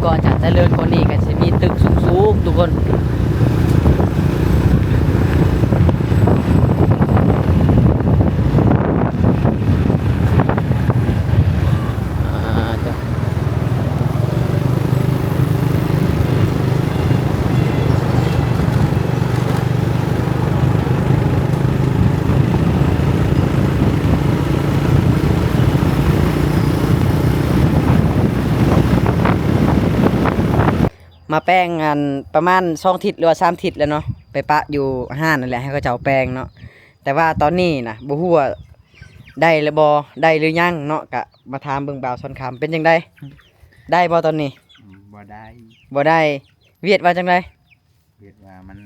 ກໍຈະຈະເລີນກວ່ານີ້ ກໍຊິມີຕຶກສູງໆ ທຸກຄົນ. ມາແປງ ອັນ ປະມານສອງທິດ ຫຼືວ່າສາມທິດແລ້ວເນາະ ໄປປະຢູ່ຮ້ານນັ້ນແຫຼະ ໃຫ້ເຂົາເຈົ້າແປງເນາະ. ແຕ່ວ່າຕອນນີ້ນະ ບໍ່ຮູ້ວ່າໄດ້ຫຼືບໍ່ ໄດ້ຫຼືຍັງເນາະ. ກະມາຖາມເບິ່ງບ່າວສອນຄຳ ເປັນຈັ່ງໃດ ໄດ້ບໍ່ຕອນນີ້? ບໍ່ໄດ້ ບໍ່ໄດ້. ຫວຽດວ່າຈັ່ງໃດ? ຫວຽດວ່າມັນ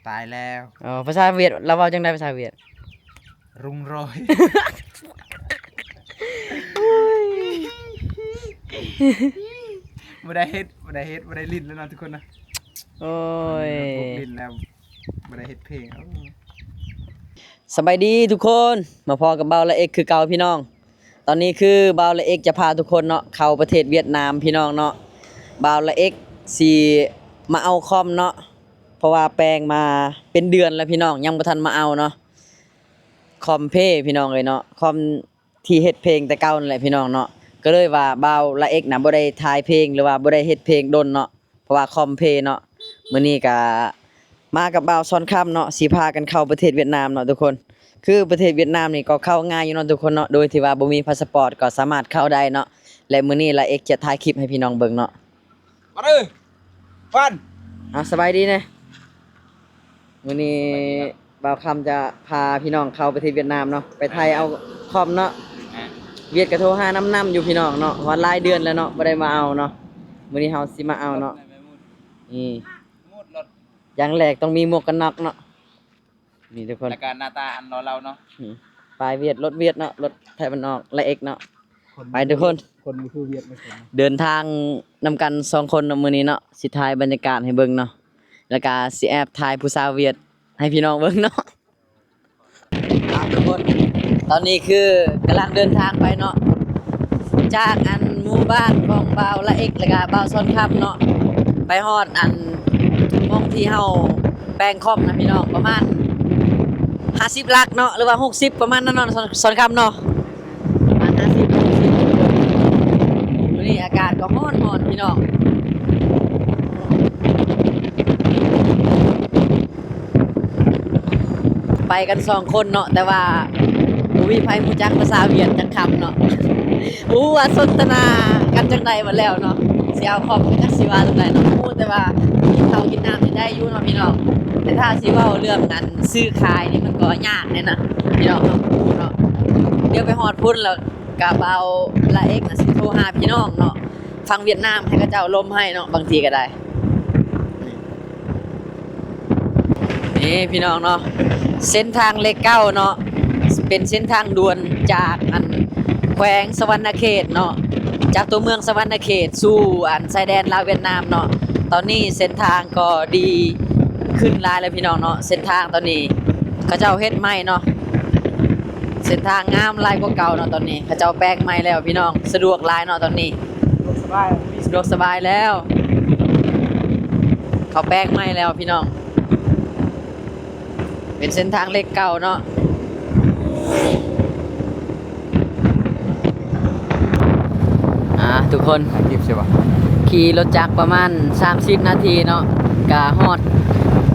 ຕາຍແລ້ວ. ອໍ ພາສາຫວຽດ ລາວເວົ້າຈັ່ງໃດພາສາຫວຽດ? ລຸງຣອຍ. ບໍ່ໄດ້ເຮັດ ບໍ່ໄດ້ເຮັດ ບໍ່ໄດ້ຫຼິ້ນແລ້ວເນາະທຸກຄົນນະ. ໂອ້ຍ ບໍ່ໄດ້ຫຼິ້ນແລ້ວ ບໍ່ໄດ້ເຮັດເພງ. ໂອ້ ສະບາຍດີທຸກຄົນ ມາພໍ້ກັບບ່າວລາເອັກຄືເກົ່າພີ່ນ້ອງ. ຕອນນີ້ຄືບ່າວລາເອັກຈະພາທຸກຄົນເນາະ ເຂົ້າປະເທດຫວຽດນາມພີ່ນ້ອງເນາະ. ບ່າວລາເອັກຊິມາເອົາຄອມເນາະ ເພາະວ່າແປງມາເປັນເດືອນແລ້ວພີ່ນ້ອງ ຍັງບໍ່ທັນມາເອົາເນາະ. ຄອມເພພີ່ນ້ອງເອີຍເນາະ ຄອມທີ່ເຮັດເພງແຕ່ເກົ່ານັ້ນແຫຼະພີ່ນ້ອງເນາະ. ກໍເລີຍວ່າບ່າວລາເອັກນະ ບໍ່ໄດ້ຖ່າຍເພງ ຫຼືວ່າບໍ່ໄດ້ເຮັດເພງດົນເນາະ ເພາະວ່າຄອມເພເນາະ. ມື້ນີ້ກະມາກັບບ່າວສອນຄຳເນາະ ຊິພາກັນເຂົ້າປະເທດຫວຽດນາມເນາະທຸກຄົນ. ຄືປະເທດຫວຽດນາມນີ້ກໍເຂົ້າງ່າຍຢູ່ເນາະທຸກຄົນເນາະ ໂດຍທີ່ວ່າບໍ່ມີພາສະປອດກໍສາມາດເຂົ້າໄດ້ເນາະ. ແລະ ມື້ນີ້ລາເອັກຈະຖ່າຍຄລິບໃຫ້ພີ່ນ້ອງເບິ່ງເນາະ. ມາເດີ ຟັນ ອ່າ ສະບາຍດີແດ່. ມື້ນີ້ ສະບາຍດີເນາະ ບ່າວຄຳຈະພາພີ່ນ້ອງເຂົ້າປະເທດຫວຽດນາມເນາະ ໄປໄທເອົາຄອມເນາະ. ຫວຽດກໍໂທຫານຳໆຢູ່ພີ່ນ້ອງເນາະ ວ່າຫຼາຍເດືອນແລ້ວເນາະ ບໍ່ໄດ້ມາເອົາເນາະ. ມື້ນີ້ເຮົາຊິມາເອົາເນາະ. ນີ້ ຢ່າງແລກຕ້ອງມີໝວກກັນນັອກເນາະ. ນີ້ທຸກຄົນ ແລ້ວກໍໜ້າຕາອັນຫຼໍ່ເຫຼົ່າເນາະ. ນີ້ ປ້າຍຫວຽດ ລົດຫວຽດເນາະ ລົດໄທບ້ານນອກ ລາເອັກເນາະ. ໄປທຸກຄົນ ຄົນບໍ່ຄືຫວຽດນະ ເດີນທາງນຳກັນສອງຄົນເນາະ ມື້ນີ້ເນາະ. ຊິຖ່າຍບັນຍາກາດໃຫ້ເບິ່ງເນາະ ແລ້ວກະຊິແອບຖ່າຍຜູ້ສາວຫວຽດໃຫ້ພີ່ນ້ອງເບິ່ງເນາະ. ອ່າ ທຸກຄົນ ຕອນນີ້ຄືກຳລັງເດີນທາງໄປເນາະ ຈາກອັນໝູ່ບ້ານຂອງບ່າວລາເອັກ ແລ້ວກະບ່າວສອນຄຳເນາະ ໄປຮອດອັນ ໝ່ອງທີ່ເຮົາແປງຄອມນະພີ່ນ້ອງ ປະມານຫ້າສິບຫຼັກເນາະ ຫຼືວ່າຫົກສິບ ປະມານນັ້ນເນາະ ສອນຄຳເນາະ. ປະມານຫ້າສິບ ຫົກສິບ. ມື້ນີ້ອາກາດກໍຮ້ອນໆ ພີ່ນ້ອງ ໄປກັນສອງຄົນເນາະ ແຕ່ວ່າບໍ່ມີໃຜຮູ້ຈັກພາສາຫວຽດຈັກຄຳເນາະ. ບໍ່ຮູ້ວ່າສົນທະນາກັນຈັ່ງໃດໝົດແລ້ວເນາະ. ຊິເອົາຄອມ ຈັກຊິວ່າຈັ່ງໃດເນາະ. ຮູ້ແຕ່ວ່າກິນເຂົ້າກິນນ້ຳນີ້ໄດ້ຢູ່ເນາະພີ່ນ້ອງ ແຕ່ຖ້າຊິເວົ້າເລື່ອງອັນຊື້ຂາຍນີ້ ມັນກໍຍາກແດ່ນະພີ່ນ້ອງເນາະ. ດຽວໄປຮອດພຸ້ນແລ້ວ ກະບ່າວລາເອັກນະຊິໂທຫາພີ່ນ້ອງເນາະ ຝັ່ງຫວຽດນາມ ໃຫ້ເຂົາເຈົ້າລົມໃຫ້ເນາະ ບາງທີກໍໄດ້. ນີ້ພີ່ນ້ອງເນາະ ເສັ້ນທາງເລກເກົ້າເນາະ ເປັນເສັ້ນທາງດ່ວນຈາກອັນແຂວງສະຫວັນນະເຂດເນາະ ຈາກຕົວເມືອງສະຫວັນນະເຂດສູ່ອັນຊາຍແດນລາວຫວຽດນາມເນາະ. ຕອນນີ້ເສັ້ນທາງກໍດີຂຶ້ນຫຼາຍແລ້ວພີ່ນ້ອງເນາະ ເສັ້ນທາງຕອນນີ້ເຂົາເຈົ້າເຮັດໃໝ່ເນາະ. ເສັ້ນທາງງາມຫຼາຍກວ່າເກົ່າເນາະ ຕອນນີ້ເຂົາເຈົ້າແປງໃໝ່ແລ້ວພີ່ນ້ອງ ສະດວກຫຼາຍເນາະຕອນນີ້ ສະດວກສະບາຍແລ້ວ ເຂົາແປງໃໝ່ແລ້ວພີ່ນ້ອງ ເປັນເສັ້ນທາງເລກເກົ້າເນາະ. ອ່າ ທຸກຄົນ ຂີ່ລົດຈັກປະມານສາມສິບນາທີເນາະ ກະຮອດ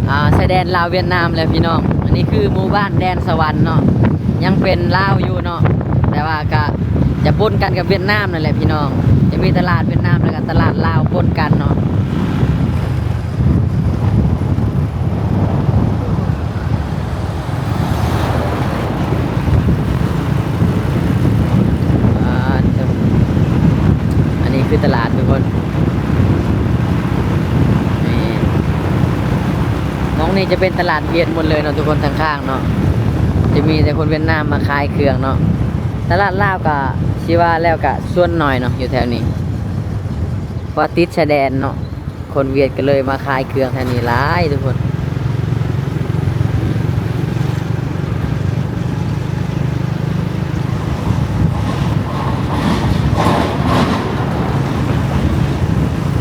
ອ່າ ຊາຍແດນລາວຫວຽດນາມແລ້ວພີ່ນ້ອງ. ອັນນີ້ຄືໝູ່ບ້ານແດນສະຫວັນເນາະ ຍັງເປັນລາວຢູ່ເນາະ ແຕ່ວ່າກະຈະປົນກັນກັບຫວຽດນາມນັ້ນແຫຼະພີ່ນ້ອງ ຈະມີຕະຫຼາດຫວຽດນາມ ແລ້ວກະຕະຫຼາດລາວປົນກັນເນາະ. ອ່າ ອັນນີ້ຄືຕະຫຼາດທຸກຄົນ ນີ້ ໝ່ອງນີ້ຈະເປັນຕະຫຼາດຫວຽດໝົດເລີຍເນາະທຸກຄົນ ທາງຂ້າງເນາະ ຈະມີແຕ່ຄົນຫວຽດນາມມາຂາຍເຄື່ອງເນາະ. ຕະຫຼາດລາວກະຊິວ່າແລ້ວກະສ່ວນໜ້ອຍເນາະ ຢູ່ແຖວນີ້ ເພາະວ່າຕິດຊາຍແດນເນາະ. ຄົນຫວຽດກໍເລີຍມາຂາຍເຄື່ອງແຖວນີ້ຫຼາຍທຸກຄົນ. ອ່າ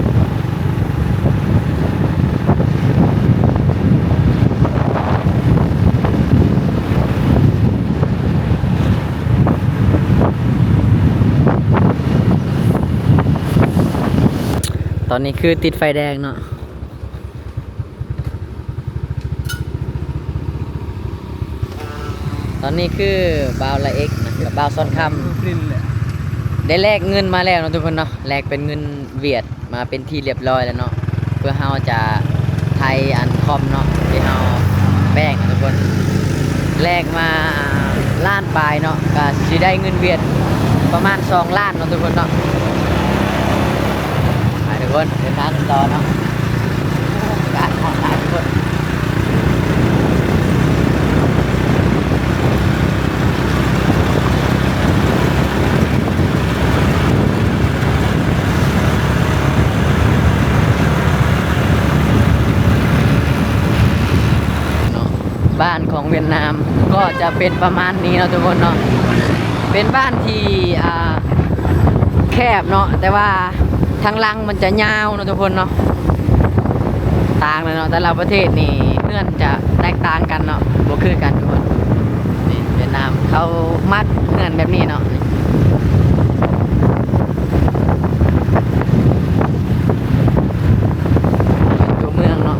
ຕອນນີ້ຄືຕິດໄຟແດງເນາະ. ຕອນນີ້ຄືບ່າວລາເອັກນະ ກັບບ່າວຊອນຄຳ ໄດ້ແລກເງິນມາແລ້ວເນາະທຸກຄົນເນາະ, ແລກເປັນເງິນຫວຽດມາເປັນທີ່ລຽບຮ້ອຍແລ້ວເນາະ. ເພື່ອເຮົາຈະໄຖອັນຄອມເນາະ ທີ່ເຮົາແປງເນາະທຸກຄົນ, ແລກມາລ້ານປາຍເນາະ, ກະຊິໄດ້ເງິນຫວຽດປະມານສອງລ້ານເນາະທຸກຄົນເນາະ. ໄປທຸກຄົນ ເດີນທາງກັນຕໍ່ເນາະ. ໂອ້ ອາກາດຮ້ອນຫຼາຍທຸກຄົນ. ເນາະ ບ້ານຂອງຫວຽດນາມກໍຈະເປັນປະມານນີ້ເນາະທຸກຄົນເນາະ. ເປັນບ້ານທີ່ ອ່າ ແຄບເນາະ, ແຕ່ວ່າທາງຫຼັງມັນຈະຍາວເນາະທຸກຄົນເນາະ. ຕ່າງເລີຍເນາະ, ແຕ່ລະປະເທດນີ້ເຮືອນຈະແຕກຕ່າງກັນເນາະ, ບໍ່ຄືກັນທຸກຄົນ. ນີ້ຫວຽດນາມເຂົາມັກເຮືອນແບບນີ້ເນາະ. ນີ້ ຕົວເມືອງເນາະ,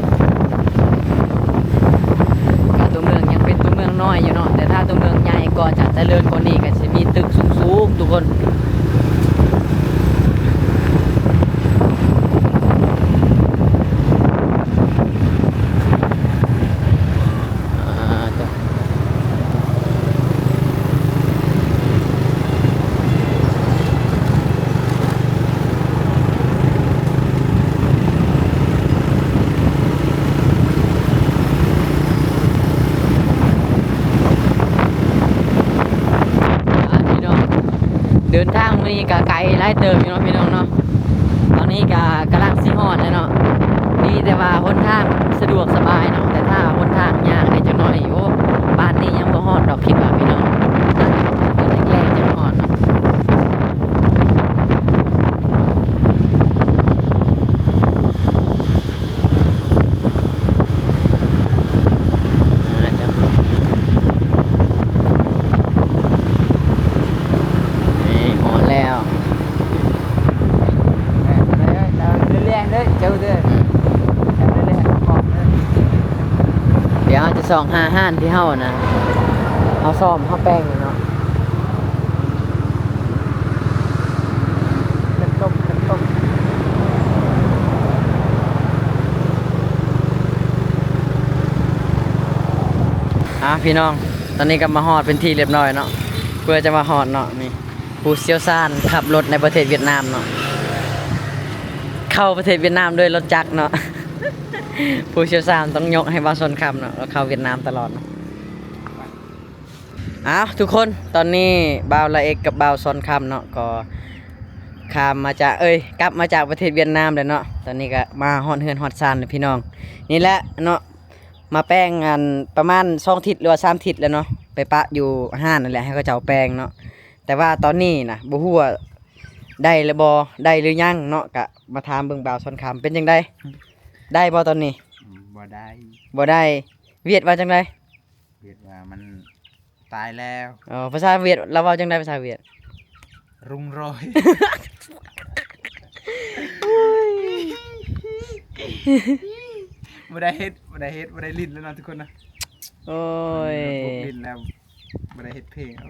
ກະຕົວເມືອງຍັງເປັນຕົວເມືອງນ້ອຍຢູ່ເນາະ, ແຕ່ຖ້າຕົວເມືອງໃຫຍ່ກໍຈະຈະເລີນກວ່ານີ້, ກະຊິມີຕຶກສູງໆທຸກຄົນ. ອ່າ ຈ້ະ ອ່າ ພີ່ນ້ອງ ເດີນທາງມື້ນີ້ກະໄກຫຼາຍເຕີບຢູ່ເນາະ ພີ່ນ້ອງເນາະ. ຕອນນີ້ກະກຳລັງຊິຮອດແລ້ວເນາະ, ດີແຕ່ວ່າຫົນທາງສະດວກສະບາຍເນາະ, ແຕ່ຖ້າຫົນທາງຍາກແດ່ຈັກໜ້ອຍ ໂອ້ ປານນີ້ຍັງບໍ່ຮອດດອກ ຄິດວ່າພີ່ນ້ອງ ໜ້າຈະຮອດຕອນແລງໆຈັ່ງຮອດເນາະ. ອ່າ ເຈົ້າ ນີ້ຮອດແລ້ວ. ດຽວເຮົາຈະສ່ອງຫາຮ້ານທີ່ເຮົານະ ເຮົາສ້ອມ ເຮົາແປງເນາະ. ອ່າ ພີ່ນ້ອງ ຕອນນີ້ກໍມາຮອດເປັນທີ່ລຽບຮ້ອຍເນາະ, ເພື່ອຈະມາຮອດເນາະ. ນີ້ ຜູ້ຊ່ຽວຊານຂັບລົດໃນປະເທດຫວຽດນາມເນາະ, ເຂົ້າປະເທດຫວຽດນາມດ້ວຍລົດຈັກເນາະ. ຜູ້ຊ່ຽວຊານຕ້ອງຍົກໃຫ້ບ່າວຊອນຄຳເນາະ, ລາວເຂົ້າຫວຽດນາມຕະຫຼອດເນາະ. ອ້າວ ທຸກຄົນ ຕອນນີ້ບ່າວລາເອັກກັບບ່າວຊອນຄຳເນາະ ກໍຂ້າມມາຈາກ ເອີຍ ກັບມາຈາກປະເທດຫວຽດນາມແລ້ວເນາະ. ຕອນນີ້ກໍມາຮອດເຮືອນຮອດຊານແລ້ວ ພີ່ນ້ອງ. ນີ້ແຫຼະເນາະ ມາແປງອັນປະມານສອງທິດ ຫຼືວ່າສາມທິດແລ້ວເນາະ, ໄປປະຢູ່ຮ້ານນັ້ນແຫຼະ ໃຫ້ເຂົາເຈົ້າແປງເນາະ. ແຕ່ວ່າຕອນນີ້ນະ ບໍ່ຮູ້ວ່າໄດ້ຫຼືບໍ່ ໄດ້ຫຼືຍັງເນາະ, ກະມາຖາມເບິ່ງບ່າວຊອນຄຳ ເປັນຈັ່ງໃດ ໄດ້ບໍ່ຕອນນີ້? ບໍ່ໄດ້ ບໍ່ໄດ້. ຫວຽດວ່າຈັ່ງໃດ? ຫວຽດວ່າມັນຕາຍແລ້ວ. ອໍ ພາສາຫວຽດ ລາວເວົ້າຈັ່ງໃດພາສາຫວຽດ? ລຸງຣອຍ. ໂອ້ຍ ບໍ່ໄດ້ເຮັດ ບໍ່ໄດ້ເຮັດ ບໍ່ໄດ້ຫຼິ້ນແລ້ວເນາະທຸກຄົນນະ. ໂອ້ຍ ບໍ່ຫຼິ້ນແລ້ວ ບໍ່ໄດ້ເຮັດເພງ. ໂອ້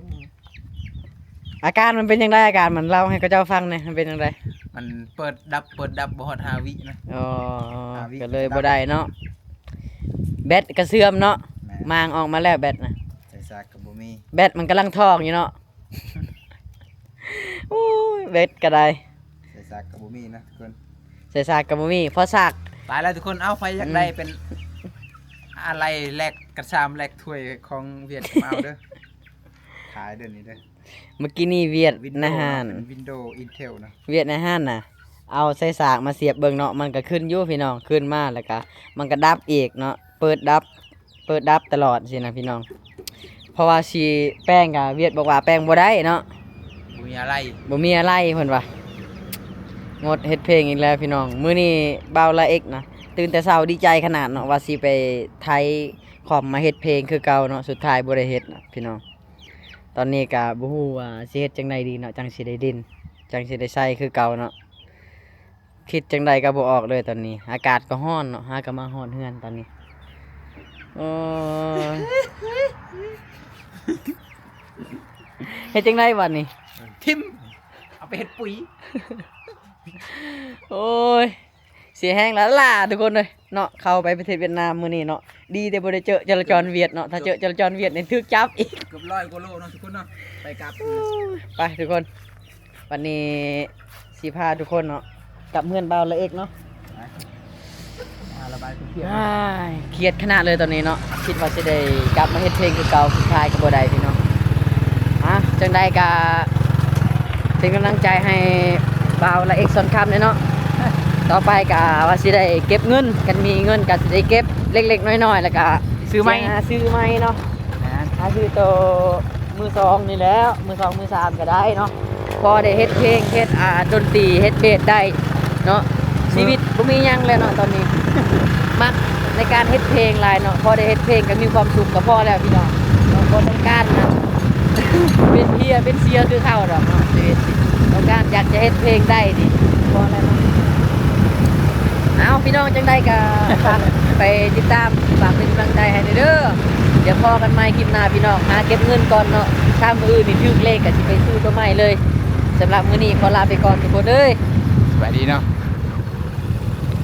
ອາການມັນເປັນຈັ່ງໃດ? ອາການມັນເລົ່າໃຫ້ເຂົາເຈົ້າຟັງແດ່ ມັນເປັນຈັ່ງໃດ? ມັນເປີດດັບ ເປີດດັບ ບໍ່ຮອດຫ້າວິນະ. ອໍ ຫ້າວິ ກໍເລີຍບໍ່ໄດ້ເນາະ. ແບັດກໍເສື່ອມເນາະ. ແມ່ນ ມ້າງອອກມາແລ້ວແບັດນະ. ສາຍຊາກກໍບໍ່ມີ ແບັດມັນກຳລັງທອງຢູ່ເນາະ. ໂອ້ຍ ແບັດກໍໄດ້ ສາຍຊາກກໍບໍ່ມີນະທຸກຄົນ. ສາຍຊາກກໍບໍ່ມີ ເພາະຊາກ ຕາຍແລ້ວທຸກຄົນ. ເອົ້າ ໃຜຢາກໄດ້ ອືມ ເປັນອາໄຫຼ່ແລກກະຊາມແລກຖ້ວຍຂອງຫວຽດ ເອົາເດີ ຂາຍເດີນີ້ເດີ. ເມື່ອກີ້ນີ້ຫວຽດນະຮ້ານ ເປັນວິນໂດອິນເທວນະ ຫວຽດນະຮ້ານນະ ເອົາສາຍຊາກມາສຽບເບິ່ງເນາະ, ມັນກໍຂຶ້ນຢູ່ພີ່ນ້ອງ, ຂຶ້ນມາແລ້ວກໍມັນກໍດັບອີກເນາະ, ເປີດດັບ ເປີດດັບຕະຫຼອດຊີ້ນະພີ່ນ້ອງ. ເພາະວ່າຊິແປງກະຫວຽດບອກວ່າແປງບໍ່ໄດ້ເນາະ, ບໍ່ມີອາໄຫຼ່ ບໍ່ມີອາໄຫຼ່ເພິ່ນວ່າ. ງົດເຮັດເພງອີກແລ້ວພີ່ນ້ອງ. ມື້ນີ້ບ່າວລາເອັກນະ ຕື່ນແຕ່ເຊົ້າດີໃຈຂະໜາດເນາະ ວ່າຊິໄປໄຖຄອມມາເຮັດເພງຄືເກົ່າເນາະ, ສຸດທ້າຍບໍ່ໄດ້ເຮັດນະພີ່ນ້ອງ. ຕອນນີ້ກະບໍ່ຮູ້ວ່າຊິເຮັດຈັ່ງໃດດີເນາະ ຈັ່ງຊິໄດ້ຫຼິ້ນ ຈັ່ງຊິໄດ້ໃຊ້ຄືເກົ່າເນາະ. ຄິດຈັ່ງໃດກໍບໍ່ອອກເລີຍຕອນນີ້ ອາກາດກໍຮ້ອນເນາະ ຫາກໍມາຮອດເຮືອນຕອນນີ້. ໂອ້ຍ ເຮັດຈັ່ງໃດບັດນີ້? ຖິ້ມ ເອົາໄປເຮັດປຸ໋ຍ. ໂອ້ຍ ເສຍແຮງຫຼາຍໆ ທຸກຄົນເອີຍເນາະ. ເຂົ້າໄປປະເທດຫວຽດນາມມື້ນີ້ເນາະ ດີແຕ່ບໍ່ໄດ້ເຈີຈະລາຈອນຫວຽດເນາະ ຖ້າເຈີຈະລາຈອນຫວຽດນີ້ຖືກຈັບອີກ ເກືອບຮ້ອຍກວ່າໂລເນາະທຸກຄົນເນາະ. ໄປກັບ ໄປທຸກຄົນ ວັນນີ້ຊິພາທຸກຄົນເນາະ ກັບເຮືອນບ່າວລາເອັກເນາະ. ໄປ ອ່າ ລະບາຍຄວາມຄຽດ. ອ້າຍ ຄຽດຂະໜາດເລີຍຕອນນີ້ເນາະ ຄິດວ່າຊິໄດ້ກັບມາເຮັດເພງຄືເກົ່າ ສຸດທ້າຍກໍບໍ່ໄດ້ພີ່ນ້ອງ. ອ່າ ຈັ່ງໃດກໍເປັນກຳລັງໃຈໃຫ້ບ່າວລາເອັກສອນຄຳແດ່ເນາະ. ຕໍ່ໄປກໍວ່າຊິໄດ້ເກັບເງິນ ຄັນມີເງິນກໍຊິໄດ້ເກັບເລັກໆ ນ້ອຍໆ ແລ້ວກໍ ຊື້ໃໝ່ ຫາຊື້ໃໝ່ເນາະ. ແມ່ນ ຫາຊື້ໂຕມືສອງນີ້ແຫຼະ ມືສອງມືສາມກໍໄດ້ເນາະ ພໍໄດ້ເຮັດເພງ ເຮັດ ອ່າ ດົນຕີ ເຮັດເບສໄດ້ເນາະ. ຊີວິດບໍ່ມີຫຍັງແລ້ວເນາະຕອນນີ້ ມັກໃນການເຮັດເພງຫຼາຍເນາະ ພໍໄດ້ເຮັດເພງກໍມີຄວາມສຸກກໍພໍແລ້ວພີ່ນ້ອງເນາະ. ບໍ່ຕ້ອງການນະ ເປັນເພຍເປັນເຊຍຄືເກົ່າດອກເນາະຊີວິດ ຕ້ອງການຢາກຈະເຮັດເພງໄດ້ນີ້ ພໍແລ້ວເນາະ. ເອົາ ພີ່ນ້ອງ ຈັ່ງໃດກໍຝາກໄປຕິດຕາມ ຝາກເປັນກຳລັງໃຈໃຫ້ແດ່ເດີ. ດຽວພໍ້ກັນໃໝ່ຄລິບໜ້າພີ່ນ້ອງ ຫາເກັບເງິນກ່ອນເນາະ ຖ້າມື້ອື່ນນີ້ຖືກເລກກໍຊິໄປຊື້ຕົວໃໝ່ເລີຍ. ສຳລັບມື້ນີ້ຂໍລາໄປກ່ອນທຸກຄົນເອີຍ ສະບາຍດີເນາະ.